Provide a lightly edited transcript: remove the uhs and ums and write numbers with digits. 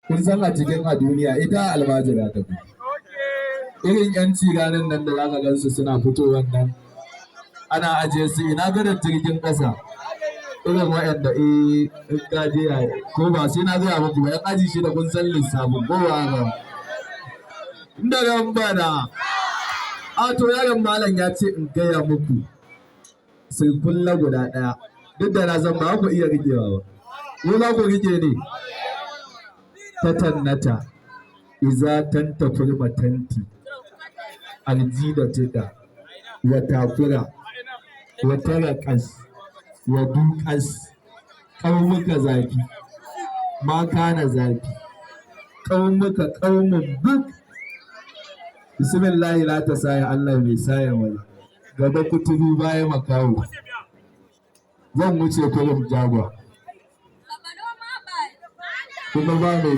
Kun san a cikin a duniya ita almajira ta fi. Irin 'yanci ranar nan da za ka gansu suna fitowar nan, ana ajiye su ina gadar jirgin ƙasa. Irin waɗanda in ka je ko ba sai na gaya muku ba, 'yan aji 6 kun san lissafin, ko ba haka ba? Inda ran bana. A to, yaron malam ya ce in gaya muku sirkulla guda ɗaya. Duk da na san ba ku iya riƙewa ba. Ko za ku riƙe ne? Tatannata, iza tanta kurmatanti, alji da tuɗa, wa takura, wa tarakas, wa duƙas, ƙaumuka zafi, ma kana zafi, ƙaumuka ƙaumun buk. Bismillahi la ta saya, Allah mai saya wala. Gaba kuturu, baya makaho. Zan wuce kurum jagwa. Kuma ba mai